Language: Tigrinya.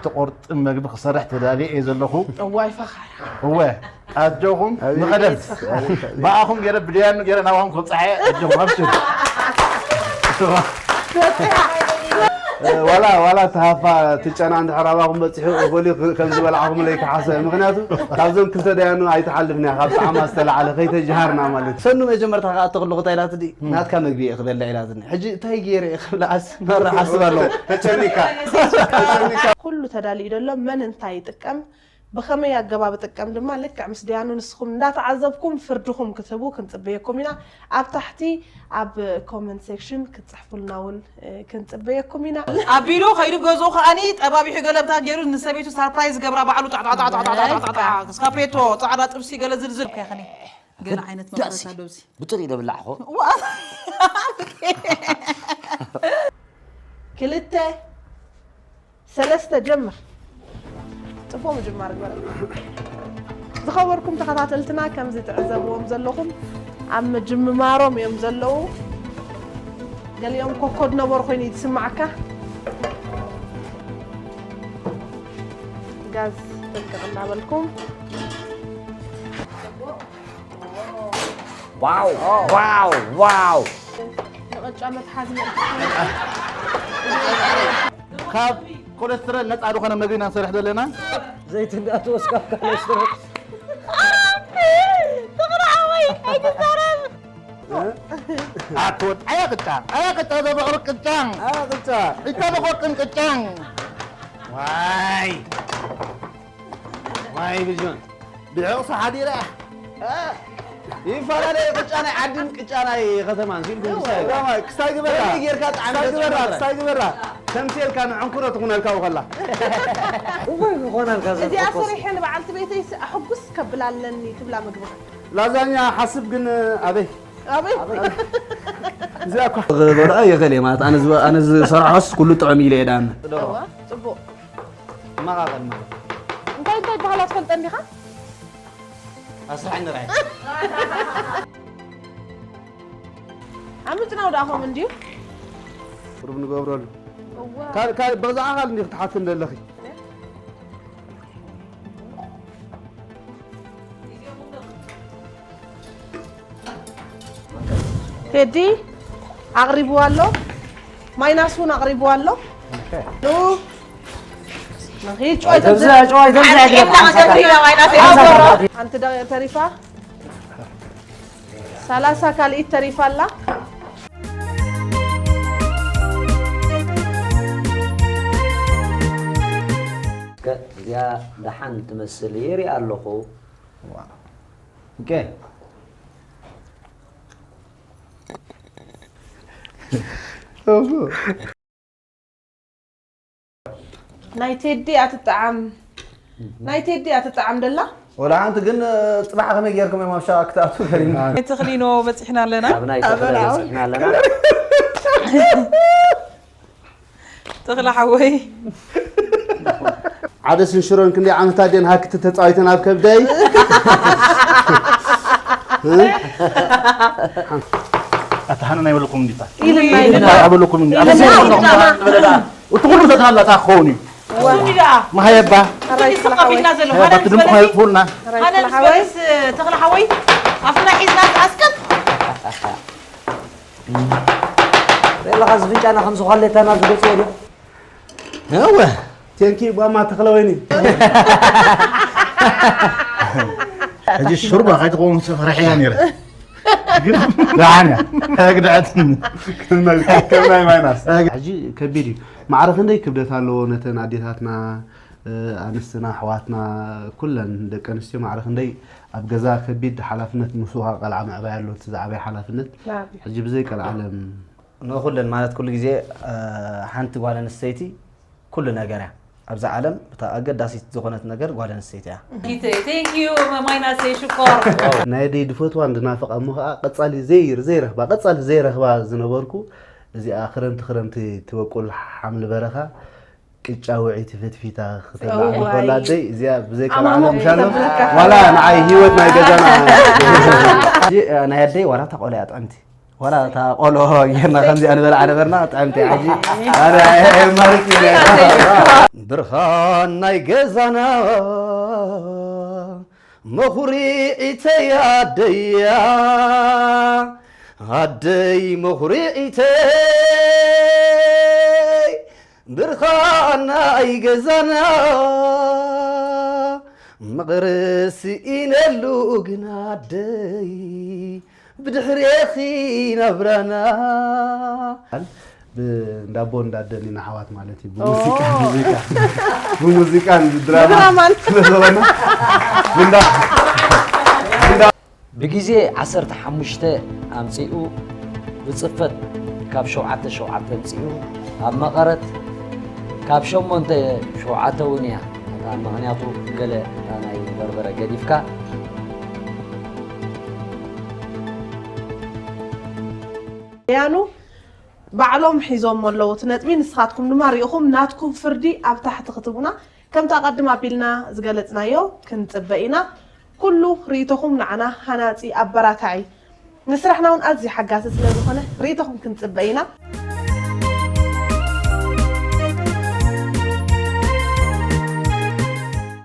ትቆርጥም መግቢ ክሰርሕ ተዳልየ እየ ዘለኹ። እዋይ ፈኻሪ። እወ ኣጆኹም ንቐደም። በኣኹም ገይረ ብድያኑ ገይረ ናባኹም ክብፅሐ ኣጆኹም ኣብሽር። ዋላ ዋላ ተሃፋ ትጨና እንድሕር ኣባኹም በፂሑ እበሊ ከም ዝበልዓኹም ለይ ክሓሰ ምክንያቱ ካብዞም ክልተ ደያኑ ኣይተሓልፍን እያ ካብ ጣዕማ ዝተላዓለ ከይተጀሃርና ማለት እዩ። ሰኑ መጀመርታ ክኣቶ ከለኹ እንታይ ኢላትኒ ናትካ መግቢ እየ ክበልዕ ኢላትኒ ሕጂ እንታይ ገይረ እየ ክብልዓስ መራ ሓስብ ኣለኹ። ተጨኒካ ኩሉ ተዳልዩ ደሎ መን እንታይ ይጥቀም ብኸመይ ኣገባብ ጥቀም ድማ ልክዕ ምስ ደያኑ ንስኹም እንዳተዓዘብኩም ፍርድኹም ክትህቡ ክንጽበየኩም ኢና ኣብ ታሕቲ ኣብ comment section ክትጽሕፉልና እውን ክንጽበየኩም ኢና። ኣቢሉ ከይዱ ገዝኡ ከዓኒ ጠባቢሑ ገለብታ ገይሩ ንሰበይቱ ሳርፕራይዝ ገብራ ባዕሉ ጣዕጣዕጣዕጣዕጣዕጣዕጣዕጣዕጣዕ ስካፔቶ ጻዕዳ ጥብሲ ገለ ዝልዝል ከይኸኒ ገለ ዓይነት መቐረት ኣሎ ኣብዚ። ብጥሪኡ ዶ ብላዕኹ? ዋ ክልተ ሰለስተ ጀምር። ጽቡቕ ምጅማር ግበረልና። ዝኸበርኩም ተኸታተልትና ከምዚ ትዕዘብዎም ዘለኹም ኣብ ምጅምማሮም እዮም ዘለዉ። ገሊኦም ኮኮድ ነበሩ ኮይኑ እዩ ዝስማዓካ። ጋዝ ጥንቅቕ እናበልኩም ዋው ዋው ዋው ንቕጫ መትሓዚ ካብ ኮለስትረል ነፃ ዝኾነ መግቢ ኢና ንሰርሕ ዘለና። ዘይቲ እንዳተወስካ ካብ ኮለስትረል ትቕርዓወይ ኣይትዛረብ ኣትወድ ኣያ ቅጫ ኣያ ቅጫ ዘበቕር ቅጫ ኣያ ቅጫ ኢታ በቆርጥን ቅጫ ዋይ ዋይ ብጆን ብዕቕሱ ሓዲረ ይፈላለየ ቅጫ ናይ ዓድን ቅጫ ናይ ከተማን ሲልኩም ክሳይ ክስታይ ግበራ ጌርካ ጣዕሚ ክስታይ ግበራ ክስታይ ግበራ ተምሴልካ ንዕንኩሮ ትኹነልካ ውኸላ እወይ ክኾነልካ እዚኣ ሰሪሐ ንበዓልቲ ቤተይ ኣሕጉስ ከብላ ኣለኒ ትብላ ምግብኻ ላዛኛ ሓስብ ግን ኣበይ ኣበይ እዚኣ እኳ ዝበልዖ የኸል ማለት ኣነ ዝሰርሖስ ኩሉ ጥዑም ኢለ የዳን እዋ ጽቡቕ መቓቐል ማለት እንታይ እንታይ ባህላ ትፈልጠ እንዲኻ ኣስራሕ ንርኣይ ኣብ ምጭናው ደኣ ከምኡ እንድዩ ቁሩብ ንገብረሉ እዋ ካልእ ካልእ በዛ ኣኻል እንዲ ክትሓትን ዘለኺ ቴዲ ኣቕሪቡ ኣሎ ማይናስ እውን ኣቕሪቡ ኣሎ ኑ ንኺድ ጨዋይ ተብዝሕ ጨዋይ ተብዝሕ ሓንቲ ደ ተሪፋ ሰላሳ ካልኢት ተሪፋ ኣላ እዚኣ ደሓን ትመስል ይርኢ ኣለኹ ኦኬ ናይ ቴዲ ኣትጣዓም ናይ ቴዲ ኣትጣዓም ደላ ወላ ሓንቲ ግን ፅባሕ ከመይ ጌርኩም እዮም ኣብ ሻዋ ክትኣትዉ ፈሪምና ናይ ተኽሊኖ በፂሕና ኣለና ኣብ ናይ ተኽለ በፂሕና ኣለና ተኽለ ሓወይ ዓደስን ሽሮን ክንደይ ዓመታት ደን ሃክቲ ተፃዊተን ኣብ ከብደይ ኣታ ሃነን ኣይበለኩም እንዲታ ኢልና ኢና ኣይበለኩም እንዲ ኣታ ኢልና ዘይበለኩም ኢና። ዝበለላ እቲ ኩሉ ተታላ ታ ክኸውን እዩ እኒ ደኣ መሃየባ ተፈሊሱ ከፊልና ዘሎ በቲ ድምፂ ከይጥፉልና ሃነን ዝበለስ ተኽለ ሓወይ ኣፍና ሒዝና ኣስቀጥ ዘለኻ ዝፍንጫና ከም ዝኾሌታና ዝገፅኦ ዶ እወ ቴንኪ ጓማ ተኽለ ወይኒ ሕጂ ሽሩባ ከይትኸውን ፈራሒያ ነይረ ግን ደሓን እያ ኣግድዐትኒ ከም ናይ ማይናስ ሕጂ ከቢድ እዩ ማዕረ ክንደይ ክብደት ኣለዎ ነተን ኣዴታትና ኣንስትና ኣሕዋትና ኩለን ደቂ ኣንስትዮ ማዕረ ክንደይ ኣብ ገዛ ከቢድ ሓላፍነት ምስ ውሃ ቀልዓ ምዕባይ ኣሎ እቲ ዝዓበየ ሓላፍነት ሕጂ ብዘይ ቀልዓለም ንኹለን ማለት ኩሉ ግዜ ሓንቲ ጓል ኣንስተይቲ ኩሉ ነገር እያ ኣብዛ ዓለም እታ ኣገዳሲት ዝኾነት ነገር ጓል ኣንስተይቲ እያ ቴንኪዩ ማይናሰይ ሽኮር ናይ ደይ ድፈትዋ እንድናፍቃ እሞ ከዓ ቀፃሊ ዘይር ዘይረኽባ ቀፃሊ ዘይረኽባ ዝነበርኩ እዚኣ ክረምቲ ክረምቲ ትበቁል ሓምሊ በረኻ ቅጫ ውዒቲ ፈትፊታ ክተላዓል ከላ ኣደይ እዚኣ ብዘይ ካልዓለ ምሻሎ ዋላ ንዓይ ህይወት ናይ ገዛና ናይ ኣደይ ዋላ ተቆልያ ጥዕምቲ ዋላ እታ ቆሎ ጌርና ከምዚኣ ንበልዓ ነበርና። ጥዕምቲ ሕጂ ኣረ ማርቂ ብርሃን ናይ ገዛና መኹሪዒተይ ኣደያ ኣደይ መኹሪዒተይ ብርሃን ናይ ገዛና መቕረሲ ኢነሉ ግን ኣደይ ብድሕሬኺ ናብራና እንዳቦ እንዳደን ኢና ሓዋት ማለት እዩ። ብሙዚቃ ሙዚቃ ብሙዚቃን ብድራማ ብድራማን። ስለዘበና ብንዳ ብንዳ ብግዜ ዓሰርተ ሓሙሽተ ኣምጺኡ ብጽፈት ካብ ሸውዓተ ሸውዓተ ኣምጺኡ ኣብ መቐረት ካብ ሸሞንተ ሸውዓተ እውን እያ። እታ ምኽንያቱ ገለ እታ ናይ በርበረ ገዲፍካ ያኑ ባዕሎም ሒዞም ኣለዉ እቲ ነጥቢ። ንስኻትኩም ድማ ሪኢኹም ናትኩም ፍርዲ ኣብ ታሕቲ ክትቡና ከምቲ ኣቐድም ኣቢልና ዝገለጽናዮ ክንጽበ ኢና። ኩሉ ርእይቶኹም ንዓና ሃናጺ ኣበራታዒ ንስራሕና እውን ኣዝዩ ሓጋሲ ስለ ዝኾነ ርእይቶኹም ክንጽበ ኢና።